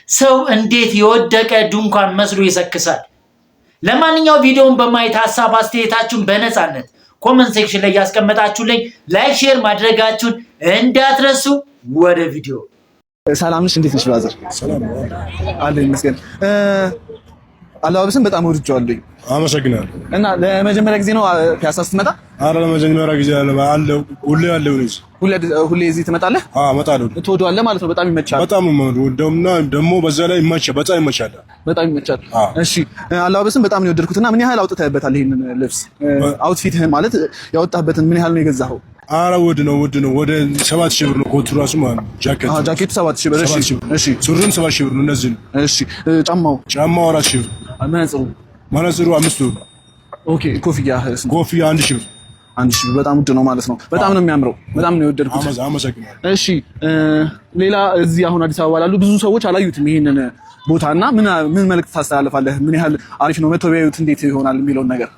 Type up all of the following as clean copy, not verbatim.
ሰው እንዴት የወደቀ ድንኳን መስሎ ይሰክሳል? ለማንኛውም ቪዲዮውን በማየት ሀሳብ አስተያየታችሁን በነፃነት comment section ላይ ያስቀመጣችሁልኝ፣ like፣ share ማድረጋችሁን እንዳትረሱ። ወደ ቪዲዮ። ሰላም ነሽ? እንዴት ነሽ brother? አለ ይመስገን። አለባበስን በጣም ወድጄዋለሁኝ። አመሰግናለሁ። እና ለመጀመሪያ ጊዜ ነው ፒያሳ ስትመጣ? አረ ለመጀመሪያ ጊዜ አለ፣ ሁሌ አለው ነው። ሁሌ ሁሌ እዚህ ትመጣለህ? አዎ፣ እመጣለሁ። ትወደዋለህ ማለት ነው። በጣም ይመቻል። በጣም ነው የምወደው እና ደግሞ በዛ ላይ ይመቻል፣ በጣም ይመቻል። በጣም ይመቻል። እሺ፣ አለባበስን በጣም ነው የወደድኩት እና ምን ያህል አውጥተህበታል? ይሄንን ልብስ፣ outfit ህን ማለት፣ ያወጣህበትን ምን ያህል ነው የገዛኸው? አረ ውድ ነው፣ ውድ ነው። ወደ 7,000 ብር ነው ኮቱ ራሱ ማለት ነው። ጃኬት። አዎ፣ ጃኬቱ 7,000 ብር። እሺ። 7,000 ብር። እሺ። ሱሪም 7,000 ብር ነው። እነዚህ ነው። እሺ፣ ጫማው? ጫማው 4,000 ብር። መነጽሩ? መነጽሩ 5 ብር። Okay፣ ኮፍያ ስንት? ኮፍያ 1,000 ብር። 1,000 ብር። በጣም ውድ ነው ማለት ነው። በጣም ነው የሚያምረው። በጣም ነው የወደድኩት። አመሰግናለሁ። እሺ፣ ሌላ እዚህ አሁን አዲስ አበባ ላሉ ብዙ ሰዎች አላዩትም ይሄንን ቦታ እና ምን ምን መልዕክት ታስተላልፋለህ? ምን ያህል አሪፍ ነው፣ መተው ቢያዩት እንዴት ይሆናል የሚለውን ነገር።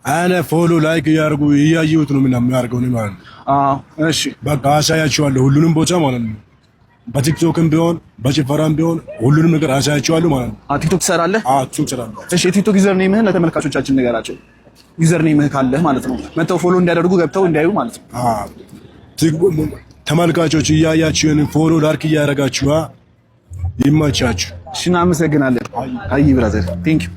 አነ follow like እያደረጉ እያየሁት ነው ምናምን የሚያደርገው ነው ማለት ነው። አዎ፣ እሺ። በቃ አሳያቸዋለሁ ሁሉንም ቦታ ማለት ነው። በቲክቶክም ቢሆን በጭፈራም ቢሆን ሁሉንም ነገር አሳያቸዋለሁ ማለት ነው። ቲክቶክ ትሰራለህ? አዎ፣ ቲክቶክ እሰራለሁ። እሺ፣ የቲክቶክ username ህን ለተመልካቾቻችን ንገራቸው። Username ህ ካለህ ማለት ነው። መተው follow እንዲያደርጉ፣ ገብተው እንዲያዩ ማለት ነው። አዎ፣ ተመልካቾች እያያችሁ follow like እያደረጋችሁ፣ ይመቻችሁ። እሺ፣ እናመሰግናለን። አይ brother, thank you.